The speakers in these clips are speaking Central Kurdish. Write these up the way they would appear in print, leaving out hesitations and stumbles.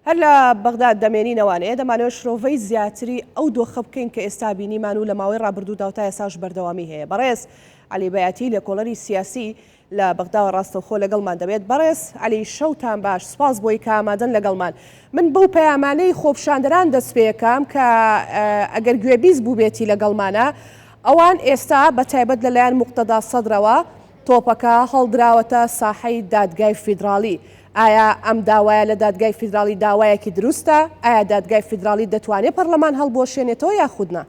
هەر لە بەغداد دەمێنینەوانەیە دەمانەوێت شرۆڤەی زیاتری ئەو دۆخە بکەین کە ئێستا بینیمان و لە ماوەی ڕابردوودا و تا ئێستاش بەردەوامی هەیە. بەڕێز عەلی بەیاتی لێکۆڵەری سیاسی لە بەغداوە ڕاستەوخۆ لەگەڵمان دەبێت. بەڕێز عەلی شەوتان باش، سوپاس بۆی کە ئامادەن لەگەڵمان. من بەو پەیامانەی خۆپیشاندەران دەست پێکەم کە ئەگەر گوێبیست بووبێتی لەگەڵمانە، ئەوان ئێستا بە تایبەت لەلایەن موقتەدا سەدرەوە تۆپەکە هەڵدراوەتە ساحەی دادگای فیدراڵی. ئایا ئەم داوایە لە دادگای فیدراڵی داوایەکی دروستە؟ ئایا دادگای فیدراڵی دەتوانێت پەرلەمان هەڵبوەشێنێتەوە یاخود نا؟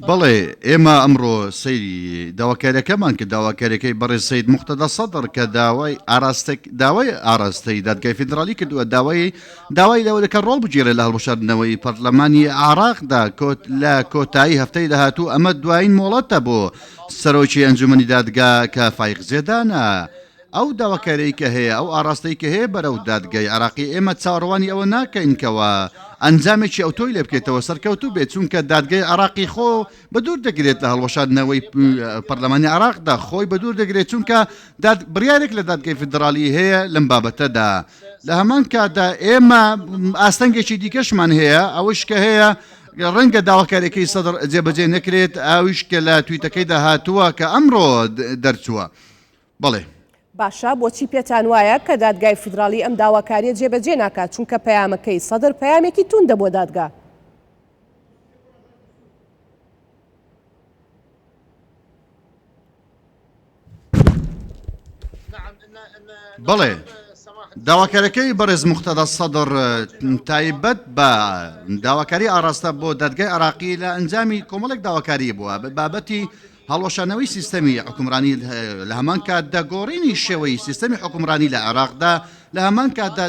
بەڵێ، ئێمە ئەمڕۆ سەیری داواکاریەکەمان کرد، داواکاریەکەی بەڕێز سەید موقتەدا سەدر کە داوای ئاراستە داوای ئاراستەی دادگای فیدراڵی کردووە، داوای داوای لەوە دەکات ڕۆڵ بگێڕێت لە هەڵبژاردنەوەی پەرلەمانی عێراقدا کۆت لە کۆتایی هەفتەی داهاتوو، ئەمە دوایین مۆڵەتە بۆ سەرۆکی ئەنجومەنی دادگا کە فایق زێدانە. ئەو داواکاریەی کە هەیە، ئەو ئاڕاستەی کە هەیە بەرەو دادگای عێراقی، ئێمە چاوەڕوانی ئەوە ناکەین کەوا ئەنجامێکی ئەوتۆی لێ بکرێتەوە، سەرکەوتوو بێت، چونکە دادگای عێراقی خۆ بەدوور دەگرێت لە هەڵوەشاندنەوەی پەرلەمانی عێراقدا، خۆی بەدوور دەگرێت، چونکە داد بڕیارێک لە دادگای فیدراڵی هەیە لەم بابەتەدا. لە هەمان کاتدا ئێمە ئاستەنگێکی دیکەشمان هەیە، ئەوەش کە هەیە ڕەنگە داواکاریەکەی سەدر جێبەجێ نەکرێت، ئەویش کە لە تویتەکەیدا هاتووە کە ئەمڕۆ دەرچووە. بەڵێ. باشە بۆچی پێتان وایە کە دادگای فیدراڵی ئەم داواکاریە جێبەجێ ناکات چونکە پەیامەکەی سەدر پەیامێکی توندە بۆ دادگا؟ بەڵێ داواکارەکەی بەڕێز موقتەدا سەدر تایبەت بە داواکاری ئاراستە بۆ دادگای عراقی لە ئەنجامی کۆمەڵێک داواکاری بووە بابەتی هەڵوەشانەوەی سیستەمی حوکمڕانی لە هەمان کاتدا گۆڕینی شێوەی سیستەمی حوکمڕانی لە عێراقدا لە هەمان کاتدا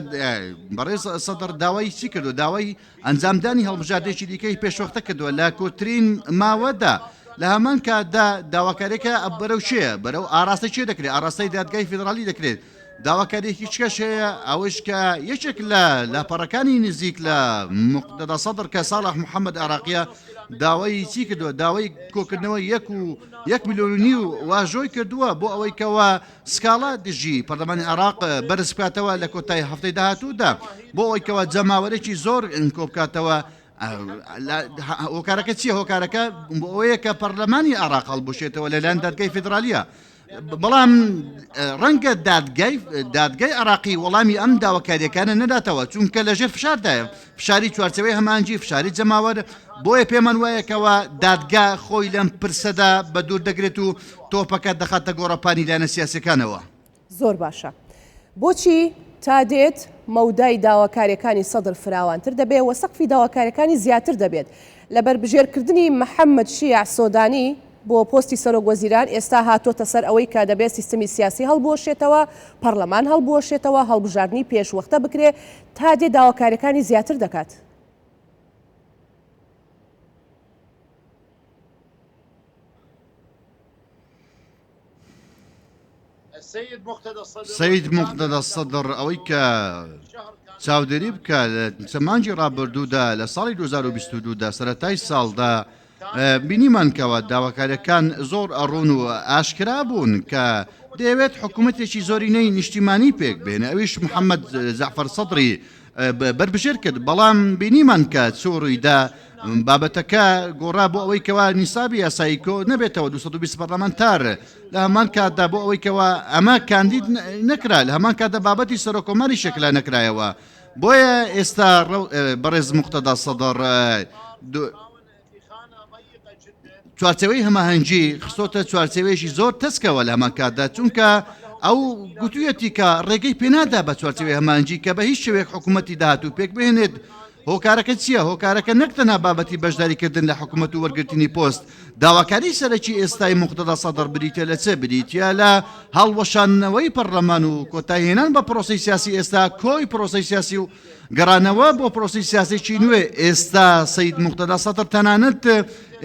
بەڕێز سەدر داوای چی کردو داوای ئەنجامدانی هەڵبژاردێکی دیکەی پێشوەختە کردووە لە کورتترین ماوەدا لە هەمان کاتدا داواکاریەکە بەرەو چێ بەرەو ئاراستە چێ دەکرێت ئاراستەی دادگای فیدراڵی دەکرێت داواکاریەکی چکەش هەیە ئەوەش کە یەکێک لە لاپەڕەکانی نزیک لە مقتەدا سەدر کە ساڵح محەممەد عراقیە داوای چی کردووە داوای کۆکردنەوە یەک و یەک ملیۆن و نیو واژۆی کردووە بۆ ئەوەی کەوا سکاڵا دژی پەرلەمانی عێراق بەرز بکاتەوە لە کۆتایی هەفتەی داهاتوودا بۆ ئەوەی کەوا جەماوەرێکی زۆر کۆبکاتەوە هۆکارەکە چییە هۆکارەکە بۆ ئەوەیە کە پەرلەمانی عێراق هەڵبوشێتەوە لەلایەن دادگای فیدرالیە بەڵام ڕەنگە دادگای دادگای عراقی وەڵامی ئەم داواکاریەکانە نەداتەوە چونکە لەژێر فشاردایە فشاری چوارچەوەی هەمانجی فشاری جەماوەر بۆیە پێمان وایەکەوە دادگا خۆی لەم پرسەدا بە دوور دەگرێت و تۆپەکە دەخاتە گۆڕەپانی لایەنە سیاسەکانەوە. زۆر باشە بۆچی تا دێت مەودای داواکاریەکانی سەدر فراوانتر دەبێ و سەقفی داواکاریەکانی زیاتر دەبێت لە بەربژێرکردنی محەمەد شیاع سۆدانی بۆ پۆستی سەرۆک وەزیران ئێستا هاتۆتە سەر ئەوەی کە دەبێت سیستمی سیاسی هەڵبوەشێتەوە پەڕلەمان هەڵبوەشێتەوە هەڵبژاردنی پێشوەختە بکرێ تا دێ داواکاریەکانی زیاتر دەکات. سەید موقتەدا سەدر ئەوەی کە چاودێری بکە لە چەند مانگی ڕابردوودا لە ساڵی 2022 دا سەرەتای ساڵدا بینیمان کەوە داواکاریەکان زۆر ڕوون و ئاشکرا بوون کە دەیەوێت حکوومەتێکی زۆرینەی نیشتیمانی پێک بێنێ ئەویش محەممەد جەعفەر سەدری بەربژێر کرد، بەڵام بینیمان کە چۆ ڕوویدا، بابەتەکە گۆڕا بۆ ئەوەی کەوا نیسابی یاسایی کۆ نەبێتەوە 220 پەرلەمانتار، لە هەمان کاتدا بۆ ئەوەی کەوا ئەمە کاندید نەکرا، لە هەمان کاتدا بابەتی سەرۆککۆماریش یەکلا نەکرایەوە، بۆیە ئێستا بەڕێز موقتەدا سەدر چوارچێوەی هەماهەنگی خستۆتە چوارچێوەیەکی زۆر تەسکەوە لە هەمان کاتدا چونکە ئەو گوتویەتی کە ڕێگەی پێنادا بە چوارچێوەی هەماهەنگی کە بە هیچ شێوەیەک حکوومەتی داهاتوو پێک بهێنێت هۆکارەکە چییە هۆکارەکە نەک تەنها بابەتی بەشداریکردن لە حکوومەت و وەرگرتنی پۆست داواکاری سەرەکی ئێستای موقتەدا سەدر بریتە لە چ بریتە لە هەڵوەشاندنەوەی پەرلەمان و کۆتایهێنان بە پرۆسەی سیاسی ئێستا کۆی پرۆسەی سیاسی و گەڕانەوە بۆ پرۆسەی سیاسیی نوێ، ئێستا سەید موقتەدا سەدر تەنانەت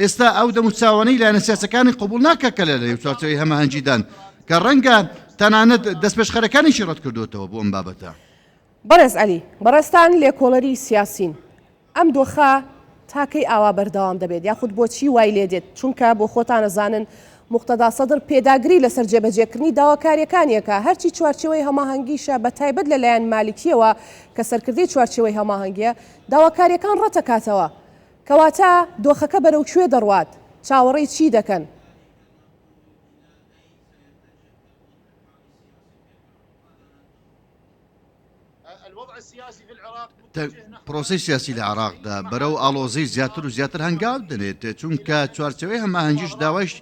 ئێستا ئەو دەموچاوانەی لایەنە سیاسیەکانی قبوڵ ناکات کە لە نێو چوارچێوەی هەماهەنگیدان، کە ڕەنگە تەنانەت دەستپێشخەرەکانیشی ڕەتکردۆتەوە بۆ ئەم بابەتە. بەڕێز عەلی، بەڕێزتان لێکۆڵەری سیاسین، ئەم دۆخە. تا کەی ئاوا بەردەوام دەبێت یاخود بۆچی وای لێدێت؟ چونکە بۆ خۆتان ئەزانن موقتەدا سەدر پێداگری لەسەر جێبەجێکردنی داواکارییەکانی ئەکا، هەرچی چوارچێوەی هەماهەنگیشە بەتایبەت لەلایەن مالکییەوە کە سەرکردەی چوارچێوەی هەماهەنگییە، داواکارییەکان ڕەتەکاتەوە. کەواتە دۆخەکە بەرەو کوێ دەڕوات؟ چاوەڕێی چی دەکەن؟ پرۆسەی سیاسی لە عێراقدا بەرەو ئاڵۆزی زیاتر و زیاتر هەنگاو دەنێت، چونکە چوارچێوەی هەماهەنگیش داوایش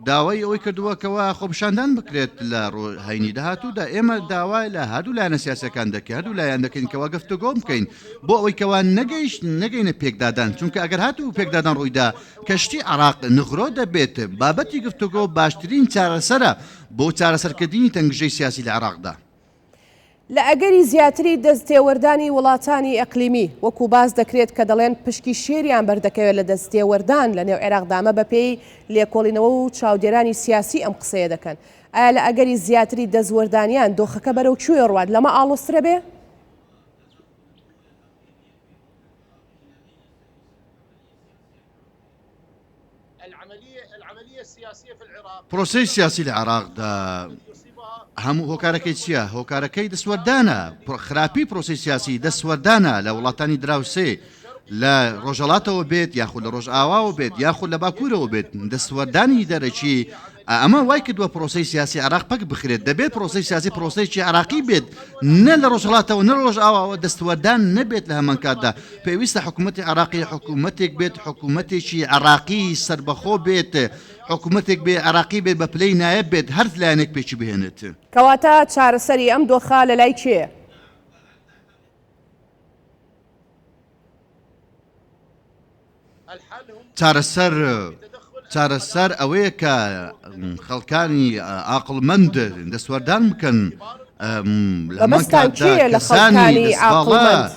داوای ئەوەی کردووە کەوا خۆپیشاندان بکرێت لە هەینی داهاتوودا. ئێمە داوا لە هەردوو لایەنە سیاسەکان دەکەین هەردوو لایەن دەکەین کەوا گفتوگۆ بکەین بۆ ئەوەی کەوا نەگەیشت نەگەینە پێکدادان، چونکە ئەگەر هاتوو پێکدادان ڕوویدا کەشتی عێراق نغرۆ دەبێت. بابەتی گفتوگۆ باشترین چارەسەرە بۆ چارەسەرکردنی تەنگژەی سیاسی لە عێراقدا. لە ئەگەری زیاتری دەست تێوەردانی وڵاتانی ئەقلیمی، وەکو باس دەکرێت کە دەڵێن پشکی شێریان بەردەکەوێت لە دەست تێوەردان لە نێو عێراقدا ئەمە بەپێی لێکۆڵینەوە و چاودێرانی سیاسی ئەم قسەیە دەکەن. ئایا لە ئەگەری زیاتری دەستوەردانیان دۆخەکە بەرەو کوێ ڕوات لەمە ئاڵۆزترە بێ؟ پرۆسەی سیاسی لە عێراقدا هەموو هۆکارەکەی چییە؟ هۆکارەکەی دەستوەردانە، خراپی پرۆسەی سیاسی دەستوەردانە لە وڵاتانی دراوسێ لە ڕۆژهەڵاتەوە بێت یاخود لە ڕۆژئاواوە بێت یاخود لە باکوورەوە بێت دەستوەردانی دەرەکی ئەمە وای کردووە پرۆسەی سیاسی عێراق پەک بخرێت دەبێت پرۆسەی سیاسی پرۆسەیەکی عێراقی بێت نە لە ڕۆژهەڵاتەوە نە لە ڕۆژئاواوە دەستوەردان نەبێت لە هەمان کاتدا پێویستە حکوومەتی عێراقی حکوومەتێک بێت حکوومەتێکی عێراقی سەربەخۆ بێت حکوومەتێک بێ عێراقی بێت بە پلەی نایەب بێت هەر لایەنێک پێکی بهێنێت. کەواتە چارەسەری ئەم دۆخە لەلای کێیە؟ چارەسەر چارەسەر ئەوەیە کە خەڵکانی ئاقڵمەند دەستوەردان بکەن لە هەمان مەبەستان کاتدا کێیە لە کەسانی خەڵکانی دەستباڵا ئاقڵمەند؟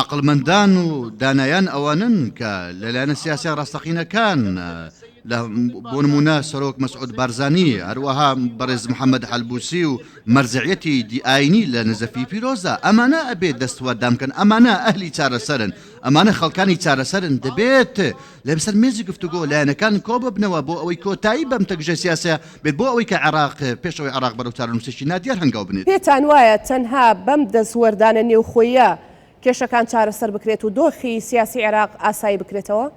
عەقڵمەندان و دانایان ئەوانەن کە لە لایەنە سیاسیە ڕاستەقینەکان لە بۆ نمونە سەرۆک مەسعود بارزانی هەروەها بەڕێز محەممەد حەلبوسی و مەرجعیەتی دی ئاینی لە نەجەفی پیرۆزدا ئەمانە ئەبێت دەستوەردان بکەن ئەمانە ئەهلی چارەسەرن ئەمانە خەڵکانی چارەسەرن دەبێت لەسەر مێزی گفتوگۆ لایەنەکان کۆببنەوە بۆ ئەوەی کۆتایی بەم تەنگژە سیاسیە بێت بۆ ئەوەی کە عێراق پێش ئەوەی عێراق بەرەو چارەنووسێکی نادیار هەنگاو بنێت. پێتان وایە تەنها بەم دەستوەردانە نێوخۆییە کێشەکان چارەسەر بکرێت و دۆخی سیاسی عێراق ئاسایی بکرێتەوە؟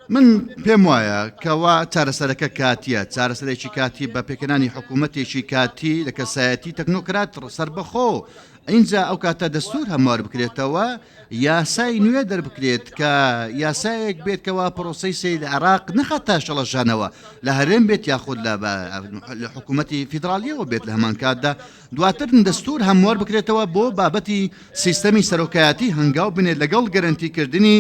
من پێم وایە کەوا چارەسەرەکە کاتیە، چارەسەرێکی کاتی بە پێکهێنانی حکوومەتێکی کاتی لە کەسایەتی تەکنۆکرات سەربەخۆ، ئینجا ئەو کاتە دەستوور هەموار بکرێتەوە، یاسای نوێ دەربکرێت کە یاسایەک بێت کەوا پرۆسەی سەید عێراق نەخاتە شڵەژانەوە لە هەرێم بێت یاخود لە حکوومەتی فیدراڵیەوە بێت لە هەمان کاتدا دواتر دەستوور هەموار بکرێتەوە بۆ بابەتی سیستەمی سەرۆکایەتی هەنگاو بنێت لەگەڵ گەرەنتیکردنی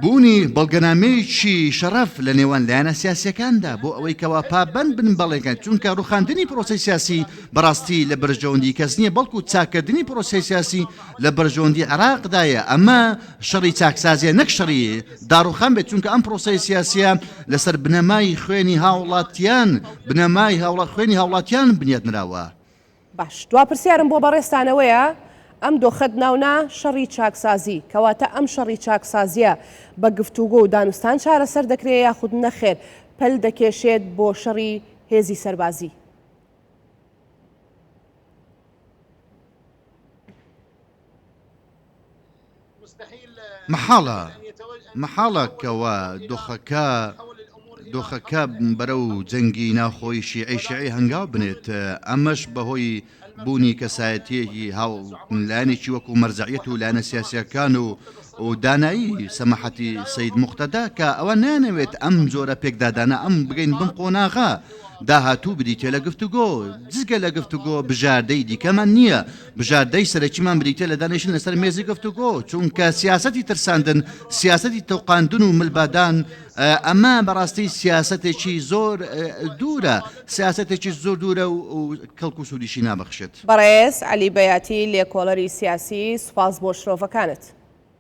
بوونی بەڵگەنامەیەکی شەڕەف لە نێوان لایەنە سیاسیەکاندا بۆ ئەوەی کەوا پابەند بن بەڵێنەکان چونکە ڕوخاندنی پرۆسەی سیاسی بەڕاستی لە بەرژەوەندی کەس نییە بەڵکو چاککردنی پرۆسەی سیاسی لە بەرژەوەندی عێراقدایە ئەمە شەڕی چاکسازیە نەک شەڕی داڕوخان بێت چونکە ئەم پرۆسەی سیاسیە لەسەر بنەمای خوێنی هاوڵاتیان بنەمای هاوڵات خوێنی هاوڵاتیان بنیات نراوە. باش دوا پرسیارم بۆ بەڕێزتان ئەوەیە ئەم دۆخەت ناونا شەڕی چاکسازی کەواتە ئەم شەڕی چاکسازیە بە گفتوگۆ و دانوستان چارەسەر دەکرێ یاخود نەخێر پەل دەکێشێت بۆ شەڕی هێزی سەربازی؟ مەحاڵە مەحاڵە کەوا دۆخەکە دۆخەکە بەرەو جەنگی ناوخۆی شیعی شیعی هەنگاو بنێت ئەمەش بەهۆی بوونی کەسایەتیەکی هاو لایەنێکی وەکو مەرجەعیەت و لایەنە سیاسیەکان و و دانایی سەماحەتی سەید موقتەدا کە ئەوە نانەوێت ئەم جۆرە پێکدادانە ئەم بگەین بەم قۆناغە داهاتوو بریتیە لە گفتوگۆ جگە لە گفتوگۆ بژاردەی دیکەمان نییە بژاردەی سەرەکیمان بریتیە لە دانیشتن لەسەر مێزی گفتوگۆ، چونکە سیاسەتی ترساندن، سیاسەتی تۆقاندن و ملبادان، ئەمە بەڕاستی سیاسەتێکی زۆر دوورە، سیاسەتێکی زۆر دوورە و کەڵک و سوودیشی نابەخشێت. بەڕێز عەلی بەیاتی لێکۆڵەری سیاسی سوپاس بۆ شرۆڤەکانت.